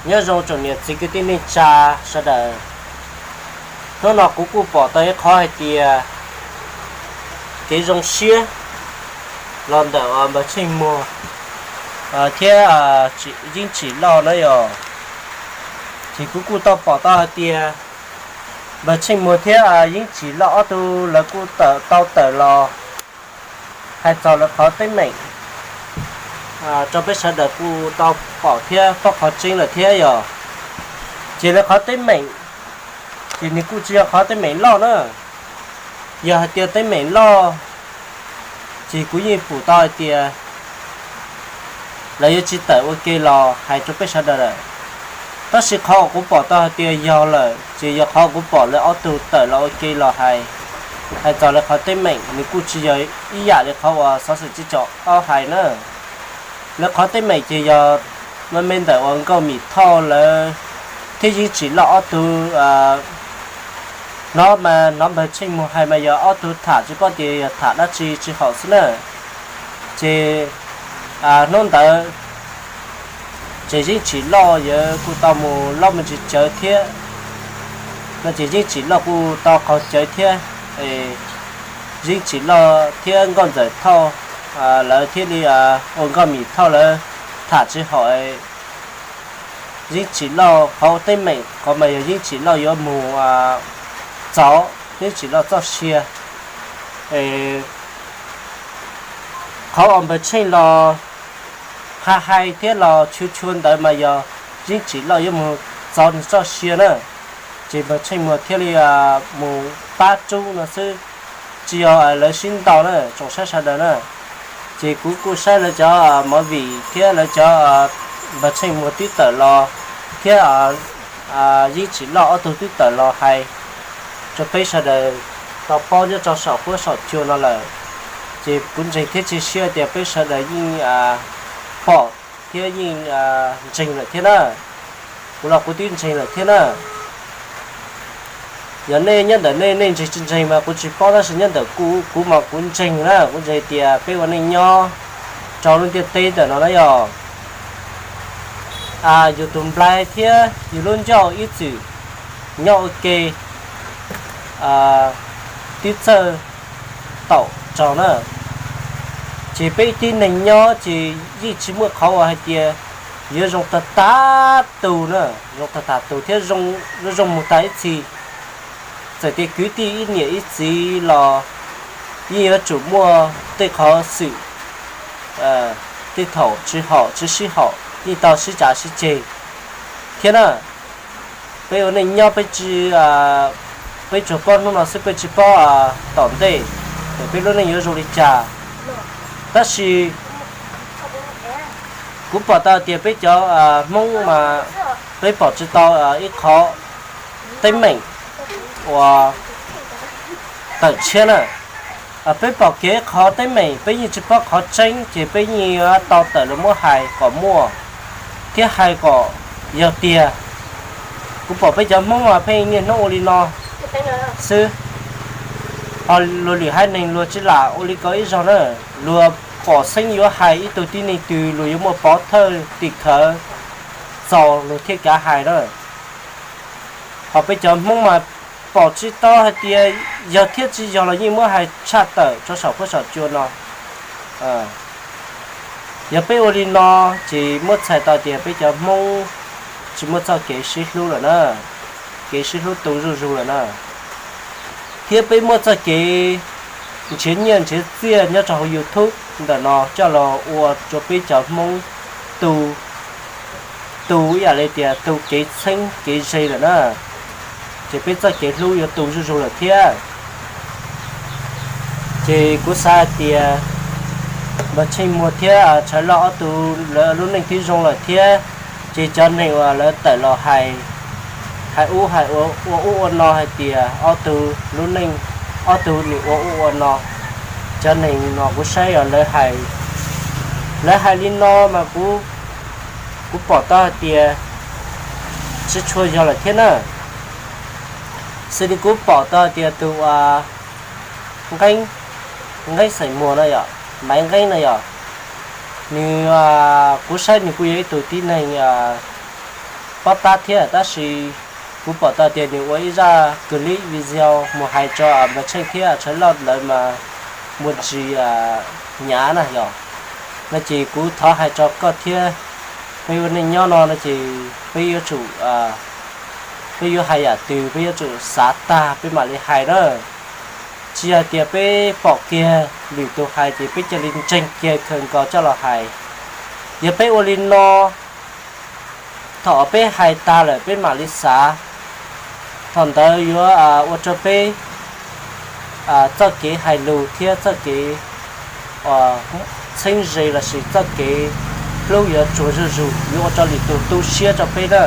Nyob zoo tsoom niam txiv kwv tij neej tsa sawv daws. Hnub no kuv kuj pom tau ib qhov hais tias kev zoo siab los ntawm npawg Tsheej Muag thiab Yeeb Tsim Lauj na yog. Ces kuv kuj tau pom tau hais tias npawg Tsheej Muag thiab Yeeb Tsim Lauj ob tug lawv kuj tau tawm los hais txog lawv qhov teeb meem rau peb sawv daws kuj tau pom thiab paub qhov tseeb lawm thiab yog. Ces lawv qhov teeb meem ces nws kuj tsis yog qhov teeb meem loj na. Yog hais tias teeb meem loj ces kuv yeej pum tau hais tias lawv yuav tsis tawm ua ke los hais rau peb sawv daws lawm. Tab sis qhov uas kuv pom tau hais tias yog lawm ces yog qhov kuv pom lawv ob tug tawm los ua ke los hais, hais txog lawv qhov teeb meem nws kuj tsis yog ib yam li qhov uas xov xwm tsis com ob hais na. Lawv qhov teeb meem ces yog me me ntawm uas Nkauj Mim Thoj lawv thiab Yeeb Tsim Lauj ob tug hnov mas hnov npawg Tsheej Muag hais mas yog ob tug tham tsis paub tias yog tham dab tsi tsis haum xwb na. Ces hnub ntawd ces Yeeb Tsim Lauj yuav kuj tau mus loj me ntsis cawv thiab no ces Yeeb Tsim Lauj kuj tau qaug cawv thiab. Yeeb Tsim Lauj thiab Nkauj Ntxawm Thoj lawv thiaj li ua Nkauj Mim Thoj lawv tham tsis haum Yeeb Tsim Lauj qhov teeb meem qhov mas yog Yeeb Tsim Lauj yuav mus txov Yeeb Tsim Lauj txoj sia. Qhov uas npawg Tsheej los qha hais thiab los tshua tshua ntawd mas yog Yeeb Tsim Lauj yuav mus txov nws txoj sia na. Ces npawg Tsheej Muag thiaj li mus pab rub no xwb, tsis yog lawv sib ntaus na tsoom saib sawv daws na. Ces kuv kuj saib lawv cov movie thiab lawv cov npawg Tsheej Muag twb tawm los thiab Yeeb Tsim Lauj ob tug twb tawm los hais rau peb sawv daws tau paub nyob rau saum huab saum cua no lawm. Ces kuv ntseeg thiab cia siab tias peb sawv daws yeej pom thiab yeej ntseeg lawm thiab na. Kuv los kuv twb ntseeg lawm thiab na. Yog nej nyob ntawm nej, nej ntseeg tsis ntseeg mas kuv tsis paub, tab sis nyob ntawm kuv, kuv mas kuv ntseeg na, kuv ntseeg tias peb ua neej nyob rau lub ntiaj teb ntawm no na yog yus tus nplaig thiab yus lub ncauj ib txwm nyob ua ke twb txawj taum raug na. Ces peb tib neeg nyob ces yeej tsis muaj qhov uas hais tias yuav zoo tag tag tus na, zoo tag tag tus thiab zoo mus tag ib txhis. Txawm tias kwv tij ib niam ib txiv los yeej yuav tsum muaj tej qhov xwm tej thaum tsis haum tsis sib haum, yeej tau sib cav sib ceg thiab na. Peb ua neej nyob peb tsis, peb tsuas paub hnub no xwb, peb tsis paub tom ntej peb lub neej yuav zoo li cas. Tab sis kuv pom tau tias peb cov Hmoob mas peb pom tsis tau ib qhov teeb meem uas tawm tshiab na. Peb pom kiag ib qhov teeb meem peb yeej tsis paub qhov tseeb ces peb yeej yuav tau tawm los muab hais kom muaj thiab hais kom yog tiag. Kuv pom peb cov Hmoob mas pheej niaj hnub ua li no xwb. Ho luag lwm haiv neeg luag tsis lam ua li ko ib zaug na. Luag pom xeeb yuav hais ib tug tib neeg twg luag yuav muaj pov thawj tim khawv txaus luag thiaj kav hais na. Ho peb cov Hmoob mas pom tsis tau hais tias yog thiab tsis yog los yeej muab hais tshaj tawm rau saum huab saum cua no. Yog peb ua li no ces muab txhais tau tias peb cov Hmoob tsis muaj txoj kev sib hlub lawm na, kev sib hlub tu zuj zus lawm na. Thiab peb muaj txoj kev nrhiav nyiaj nrhiav txiaj nyob rau hauv YouTube ntawm no coj los ua rau peb cov Hmoob tu, tu ib yam li tias tu kev txheeb kev ze lawm na. Ces peb txoj kev hlub yuav tu zuj zus lawm thiab. Ces kuv xav hais tias npawg Tsheej Muag thiab Tshawv Lauj ob tug lawv lub neej twb zoo lawm thiab, ces cov neeg uas lawv tawm los hais, hais ub hais ua ub ua no hais tias ob tug lub neej, ob tug nws ua ub ua no, cov neeg no kuv saib os lawv hais, lawv hais li no mas kuv, kuv pom tau hais tias tsis tshua yog lawm thiab na. Xws li kuv pom tau hais tias tus Nqeeb, Nqeeb Xeem Muas no yom, Maiv Nqeeb no yom, nws, kuv saib nws kuj yog ib tug tib neeg tob tab thiab, tab sis kuv pom tau tias nws ua ib zaj clip video mus hais rau Npawg Tsheej thiab Tshaj Lauj lawv mas muaj ntsis hnyav na yog. No ces kuv thov hais rau koj thiab, peb ua neej nyob no no ces peb yuav tsum, peb yuav hais yam twg peb yuav tsum xav tag peb mam li hais na. Tsis yog tias peb pom kiag lwm tus hais ces peb cia li ntseeg kiag kawg nkaus coj los hais. Yog peb ua li no, thaum peb hais tag lawm peb mam li xav, thaum ntawd yuav ua rau peb txoj kev hais lus thiab txoj kev txheeb ze lossis txoj kev hlub yuav tsuag zuj zus, yuav ua rau lwm tus tu siab rau peb na.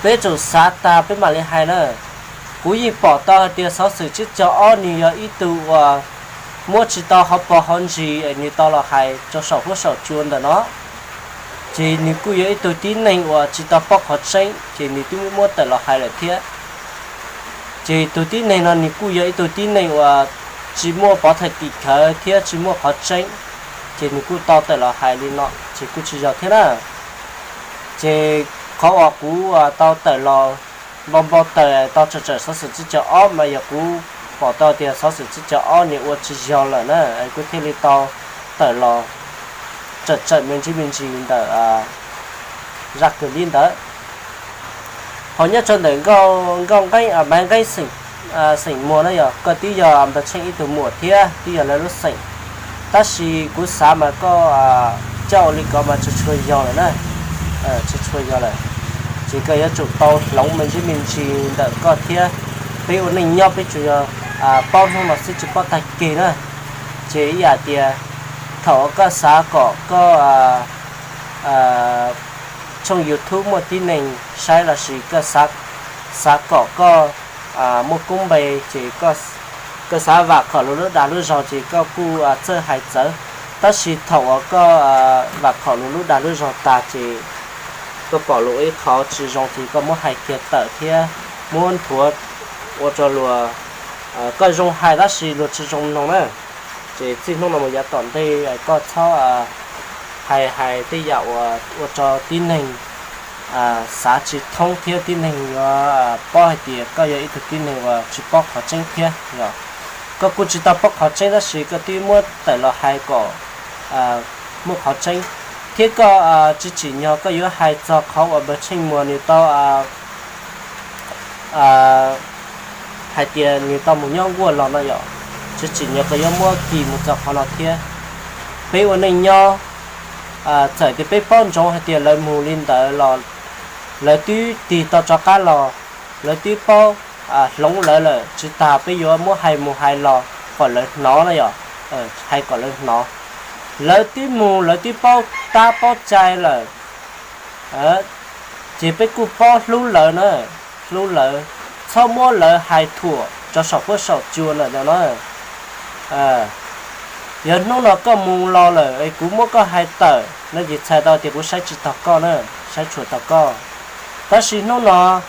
Peb tsum xav tag peb mam li hais na. Kuv yeej pom tau hais tias xov xwm tsib caug ob nws yog ib tug uas muab tsis tau hauv paus hauv ntsis es nws tau los hais rau saum huab saum cua ntawm no. Ces nws kuj yog ib tug tib neeg uas tsis tau paub qhov tseeb ces nws twb muab tawm los hais lawm thiab. Ces tus tib neeg no nws kuj yog ib tug tib neeg uas tsis muaj pov thawj tim khawv thiab tsis muaj qhov tseeb, ces nws kuj tau tawm los hais li no ces kuj tsis yog thiab na. Ces qhov uas kuv tau tawm los npau npau taws tau tsawm tsawm xov xwm tsib caug ob mas yog kuv pom tau tias xov xwm tsib caug ob nws ua tsis yog lawm na, kuv thiaj li tau tawm los tsawm tsawm me ntsis me ntsis ntawm zaj clip ntawd. Hos nyob rau ntawm nkauj nqeeb, Maiv Nqeeb xeem muag na yog koj twb yog Npawg Tsheej ib tug muam thiab twb yog lawv lub xeem, tab sis kuv xav mas koj coj ua li ko mas tsis tshua yog lawm na, tsis tshua yog lawm. Ces koj yuav tsum tau hloov me ntsis me ntsis ntawm koj thiab. Peb ua neej nyob peb tsuas yog paub hnub no xwb tsis paub tag kis na. Ces ib yam tias thaum koj xav kom koj tshooj YouTube muaj tib neeg saib lossis koj xav kom koj muaj koob npe ces koj xav vam khom luag lub dag lub zog ces koj kuj txawj hais txawv. Tab sis thaum uas koj vam khom luag lub dag lub zog tag ces koj pom luag ib qho tsis zoo ces koj muab hais kiag tawm thiab muab nthuav ua rau luag, koj zoo hais tab sis luag tsis zoo mloog na. Ces txij hnub no mus yav tom ntej koj txhob hais hais tej yam uas ua rau tib neeg xav tsis thoob thiab tib neeg yuav paub hais tias koj yog ib tug tib neeg uas tsis paub qhov tseeb thiab yog. Koj kuj tsis tau paub qhov tseeb tab sis koj twb muab tawm los hais kom muaj qhov tseeb, thiab koj tsis tsim nyog koj yuav hais txog qhov uas Npawg Tsheej Muas nws tau hais tias nws tau mus nyob nkuaj los no yom. Tsis tsim nyog koj yuav muab kis mus txog qhov no thiab. Peb ua neej nyob, txawm tias peb paub ntsoov hais tias lawv mus li ntawd los lawv twb tig tau rov qab los, lawv twb paub hloov lawv lawm, tsis tas peb yuav muab hais mus hais los kom lawv hnov na yom, hais kom lawv hnov. Lawv twb mus lawv twb paub tab paub cai lawm, ces peb kuj paub hlub lawv na, hlub lawv, txhob muab lawv hais thuam rau saum huab saum cua ntawm no na. Yog hnub no koj mus los lawm es kuv muab koj hais tawm no ces txhais tau tias kuv saib tsis taus koj na, saib tshuam tau koj. Tab sis hnub no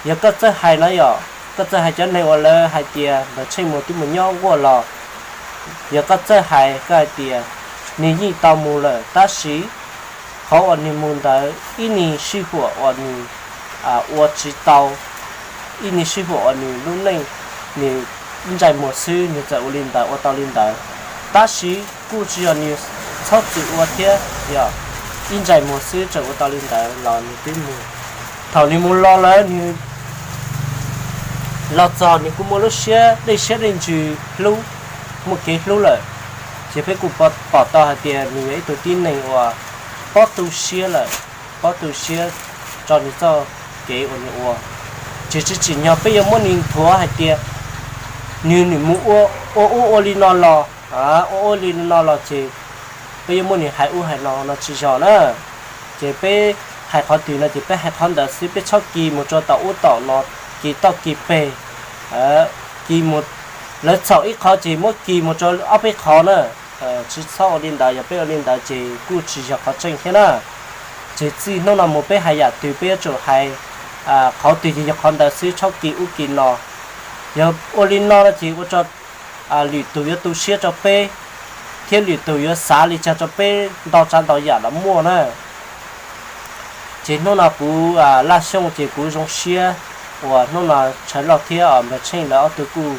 yog koj txawj hais no yom, koj txawj hais cov neeg uas lawv hais tias Npawg Tsheej Muas twb mus nyob nkuaj los, yog koj txawj hais koj hais tias nws yeej tau mus lawm tab sis qhov uas nws mus ntawd ib nws sij huam uas nws ua tsis tau, ib nws sij huam uas nws lub neej nws ib ntsais muag xwb nws txawm ua li ntawd ua tau li ntawd. Tab sis kuj tsis yog nws txhob txwm ua thiab, yog ib ntsais muag xwb txawm ua tau li ntawd los nws twb mus. Thaum nws mus los lawm nws los txog nws kuj muaj lub siab dej siab dej ntsws hlub, muaj kev hlub lawm, ces peb kuj pom tau hais tias nws yog ib tug tib neeg uas paub tu siab lawm, paub tu siab tso nws txoj kev uas nws ua. Ces tsis tsim nyog peb yuav muab nws nthuav hais tias nws nim mus ua ub ua li no los, ua ub li no los ces peb yuav muab nws hais ub hais no no tsis yog na. Ces peb hais qhov twg no ces peb hais qhov ntawd xwb, peb txhob kis mus rau tom ub tom no, kis toj kis peg, kis mus, lawv txhaum ib qho ces muab kis mus rau ob peb qho na. Tsis txhob ua li ntawd, yog peb ua li ntawd ces kuj tsis yog qhov tseeb thiab na. Ces txij hnub no mus peb hais yam twg peb yuav tsum hais qhov twg ces yog qhov ntawd xwb, txhob kis ub kis no. Yog ua li no no ces ua rau lwm tus yuav tu siab rau peb, thiab lwm tus yuav xav li cas rau peb ntau tsav ntau yam los muaj na. Ces hnub no kuv Laj Xyooj ces kuv zoo siab uas hnub no Tshav Loj thiab Npawg Tsheej lawv ob tug kuj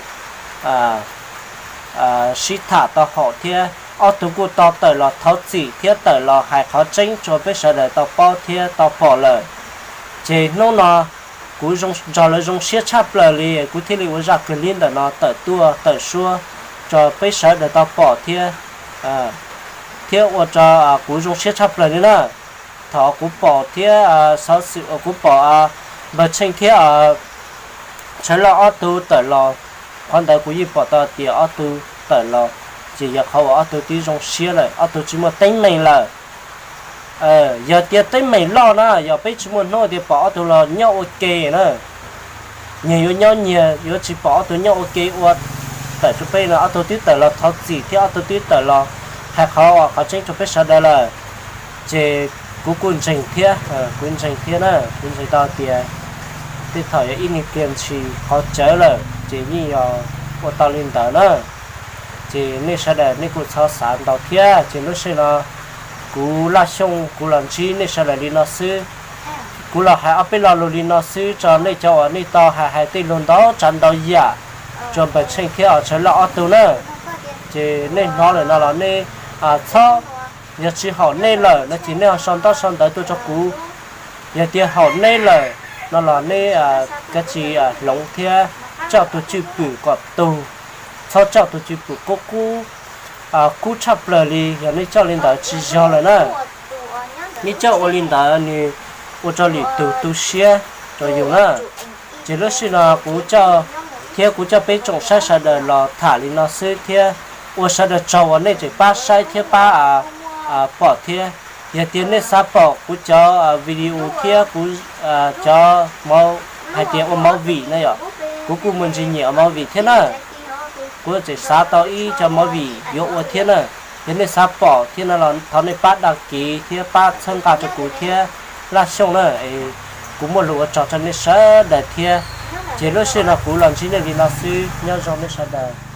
sib tham tau haum thiab ob tug kuj tau tawm los thov txim thiab tawm los hais qhov tseeb rau peb sawv daws tau paub thiab tau pom lawm. Ces hnub no kuv nrog lawv zoo siab tshaj plaws li, kuv thiaj li ua zaj kawg li ntawm no tawm tuaj tawm suab rau peb sawv daws tau pom thiab, thiab ua rau kuv zoo siab tshaj plaws li na. Thaum kuv pom thiab xov xwm uas kuv pom Npawg Tsheej thiab Tshav Loj ob tug tawm los, qhov ntawd kuv yeej pom tau tias ob tug tawm los ces yog qhov uas ob tug twb zoo siab lawm, ob tug tsis muaj teeb meem lawm. Yog tias teeb meem loj na yog peb tsis muaj hnub tias pom ob tug los nyob ua ke na. Nyias yuav nyob nyias, yuav tsis pom ob tug nyob ua ke ua tawm rau peb no, ob tug twb tawm los thov txim thiab ob tug twb tawm los hais qhov uas qhov tseeb rau peb sawv daws lawm. Ces kuv kuj ntseeg thiab, kuv ntseeg thiab na, kuv ntseeg tau tias tej thaum yog ib niag pliag ntshis qhov cawv lawm ces yeej yog ua tau li ntawd na. Ces nej sawv daws nej kuj txhob xav ntau thiab. Ces lub sij hawm no kuv Laj Xyooj kuv los ntsib nej sawv daws li no xwb. Kuv los hais ob peb lo lus li no xwb rau nej cov uas nej tau hais hais tej lus ntau tsav ntau yam rau Npawg Tsheej thiab Tshav Loj ob tug na. Ces nej hnov lawm no los nej txhob, yog tsis haum nej lawm no ces nej ho sau ntaub sau ntawv tuaj rau kuv. Yog tias haum nej lawm no los nej kav tsij hloov thiab coj tus cwj pwm kom tug, txhob coj tus cwj pwm qub qub, kub tshaj plaws li. Yog nej coj li ntawd tsis yog lawm na. Nej coj ua li ntawd nws ua rau lwm tus tu siab rau yus na. Ces lub sij hawm no kuv coj, thiab kuv coj peb tsoom saib sawv daws los tham li no xwb thiab ua sawv daws tsaug uas nej tseem pab saib thiab pab pom thiab. Yog tias nej xav pom kuv cov video thiab kuv cov, hais tias ua movie na yom, kuv kuj muaj ntsis nyiam ua movie thiab na. Kuv tseem xav tau ib co movie yuav ua thiab na. Yog nej xav pom thiab no los thov nej pab đăng ký thiab pab txhawb nqa rau kuv thiab Laj Xyooj na. Kuv muaj lus ua tsaug rau nej sawv daws thiab. Ces lub sij hawm no kuv los ntsib nej li no xwb, nyob zoo nej sawv daws.